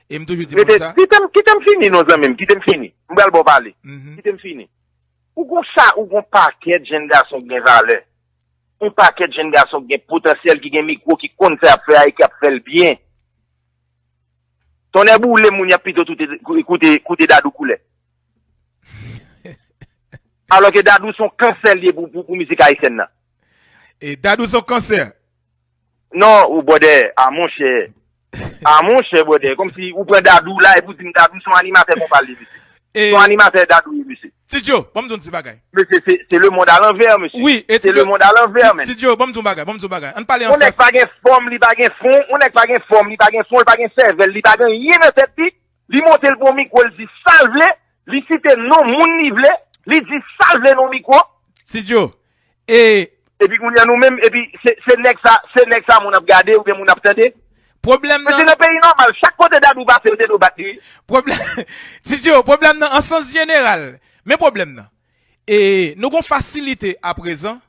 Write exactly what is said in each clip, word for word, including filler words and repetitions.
E m toujou di moun sa. Kite m, kite m fini non zanmi m, kite m fini. M pral ba w pale. Mhm. Kite m fini. Ou gon sa, ou gon pakèt jenn gason ki gen valè. Yon pakèt jenn gason ki gen potansyèl, ki gen mikwo, ki konn sa y ap fè a e k ap fè l byen. Tonnè boule moun y ap pito koute, koute, koute Dadou koulè. Alò ke Dadou se yon kansè l ye pou, pou, pou mizik ayisyèn nan. E Dadou se yon kansè. Non, ou bwòdè, a monchè. A monchè, bwòdè. Kòmsi ou pran Dadou la epi w di m Dadou se yon animatè konpa l ye, mesye. Se yon animatè Dadou ye, mesye. Ti Joe, ban m di yon ti bagay. Mesye, se, se le monde à l'envers, mesye. Wi, e Ti Joe, se le monde à l'envers, men. Ti Joe, ban m di yon bagay, ban m di yon bagay. Ann pale an sans. Yon nèg pa gen fòm, li pa gen fon. Yon nèg pa gen fòm, li pa gen fon, li pa gen sèvèl, li pa gen anyen nan tèt li. Li monte l pran mikwo, l di sa l vle, li site non moun li vle, li di sa l vle nan mikwo. Ti Joe, e epi kounye a nou menm, epi se, se nèg sa, se nèg sa moun ap gade oubyen moun ap tande. Pwoblèm nan. Men se nan peyi nòmal, chak kote Dadou pase, yo te dwe bat li, wi. Pwoblèm, Ti Joe, pwoblèm nan an sans jeneral. Men pwoblèm nan. E nou gon fasilite aprezan.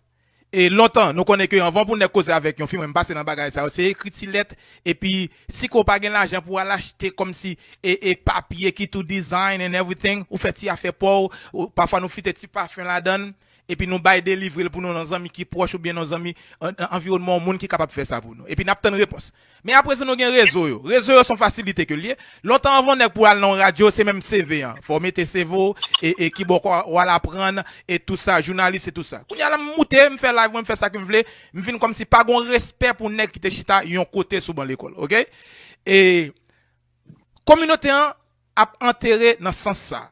E lontan, nou konnen ke anvan pou nèg koze avèk yon fi, mwen m pase nan bagay sa yo, se ekri ti lèt, epi si ke w pa gen lajan pou w al achte kòmsi e, e papye ki tou design and everything, ou fè ti afè pa w, ou, pafwa nou fite ti pafen ladan l, epi nou bay delivre l pou nou nan zanmi ki pwòch oubyen nan zanmi an, an, anviwònman yon moun ki kapab fè sa pou nou. Epi n ap tann repons. Men aprezan nou gen rezo yo. Rezo yo se yon fasilite ke l ye. Lontan anvan nèg pou al nan yon radyo, se menm C V an. Fò w mete C V w e, e ki bò w al aprann e tou sa, jounalis e tou sa. Kounye a la m moute, m fè live mwen, m fè sa ke m vle, m vin kòmsi pa gon respè pou nèg ki te chita yon kote sou ban lekòl, oke? E kominote an ap antere nan sans sa.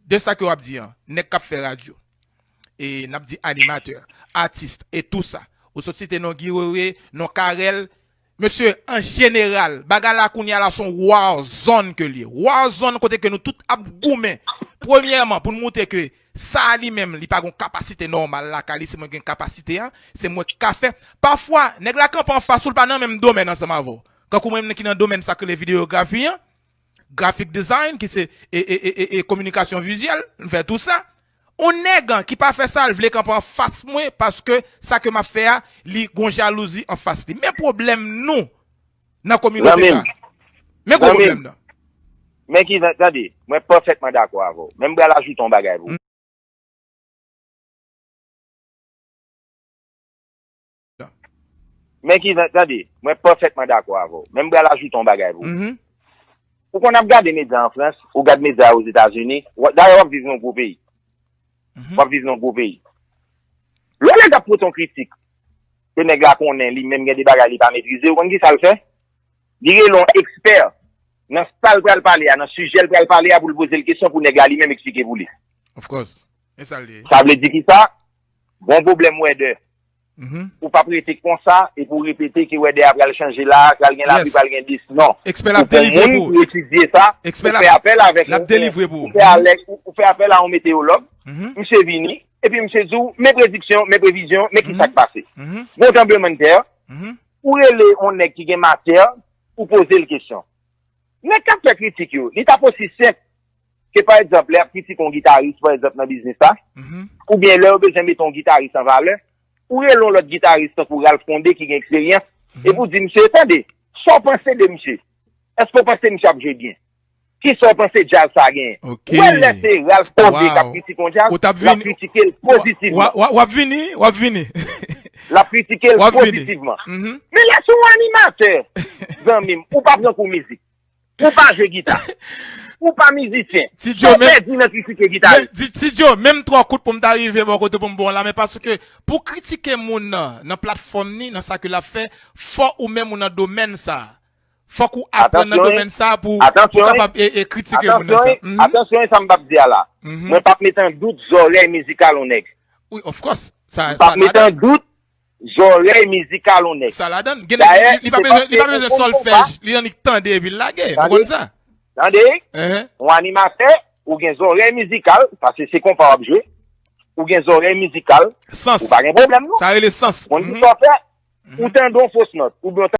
De sa ke w ap di an, nèg k ap fè radyo. E n ap di animatè, atis, e tou sa. Ou sot site non Guy Wewe, non Carel. Mesye, an jeneral, bagay la kounye a la se yon war zone ke l ye. War zone kote ke nou tout ap goumen. Premyèman, pou n montre ke sa a li menm, li pa gon kapasite nòmal lakay li, se mwen gen kapasite a, se mwen k ka fè. Pafwa, nèg la kanpe anfas ou, l pa nan menm domèn ansanm avè w. Kankou mwen menm ki nan domèn sa k rele videyografi an, graphic design, ki se e, e, e, e, e kominikasyon vizyèl, m fè tou sa. On nèg ki pa fè sa, l vle kanpe anfas mwen, paske sa ke m ap fè a, li gon jalouzi anfas li. Men pwoblèm nou nan kominote sa. Men gwo pwoblèm nan. Men ki, tande, mwen pafètman dakò avè w. Men m pral ajoute yon bagay pou ou. Men ki, tande, mwen pafètman dakò avè w. Men m pral ajoute yon bagay pou ou. Mhm. Ou konn ap gade medya an Frans, ou gad medya Ozetazini, w-, dayè w ap viv nan yon gwo peyi. Mhm. W ap viv nan yon gwo peyi. Lè yon nèg ap pote yon kritik, ke nèg la konnen li menm gen de bagay li pa metrize, ou konn ki sa l fè? Li rele yon ekspè nan sa l pral pale a, nan sijè l pral pale a, pou l poze l kesyon, pou nèg la li menm eksplike pou li. Of course. E sa l ye. Sa vle di ki sa? Gon pwoblèm wèdè. Mhm. Ou p ap rete konsa epi w repete ke wèdè a pral chanje la, pral gen lapli, pral gen dis. Non. Ekspè la ap delivre pou ou. Ou pran moun pou etidye sa, ou fè apèl avèk, ou fè, ou fè apèl a yon meteyològ. Mhm. Misye vini, epi misye di w, men prediksyon, men previzyon, men ki sa k pase. Mhm. Gon tranblemanntè, ou rele yon nèg ki gen matè, ou poze l kesyon. Nèg k ap fè kritik yo, li t ap osi senp ke, pa egzanp, lè y ap kritike yon gitaris, pa egzanp, nan biznis la, mhm, oubyen lè yo bezwen mete yon gitaris an valè, ou rele yon lòt gitaris tankou Ralph Condé ki gen eksperyans, mhm, epi w di, "Misye, tande, sa w panse de misye? Èske w panse misye ap jwe byen? Ki sa w panse djaz sa genyen?" Ok. Ou wè lè se Ralph Condé k ap kritike yon djaz, l ap kritike l pozitivman. W ap vini, w ap vini. L ap kritike l pozitivman. Mhm. Men lè se yon animatè, zanmi m, ou pa pran kou mizik. Ou pa jwe gita. Ou pa mizisyen. Sa w pèdi nan kritike gitaris? Ti Joe, menm twa kout pou m ta rive bò kote pou m ba w la, men paske pou kritike moun nan, nan platfòm ni, nan sa ke l ap fè, fò ou menm ou nan domèn sa. Fòk ou aprann nan domèn sa pou, pou kapab e, e kritike moun nan sa. Mhm. Atansyon, e sa m p ap di a la. Mhm. Mwen p ap mete an dout zòrèy mizikal yon nèg. Wi, of course. Sa, m p ap mete an dout zòrèy mizikal yon nèg. Sa ladan. Gen nèg, li, li pa bezwen, li pa bezwen sòlfèj. Li annik tande epi l lage. Nou konn sa. Tande? Yon animatè, ou gen zòrèy mizikal, paske se konpa w ap jwe. Ou gen zòrèy mizikal. Sans. Ou pa gen pwoblèm, non. Sa rele sans. Konn ki sa w fè? Ou tande yon fos nòt, oubyen w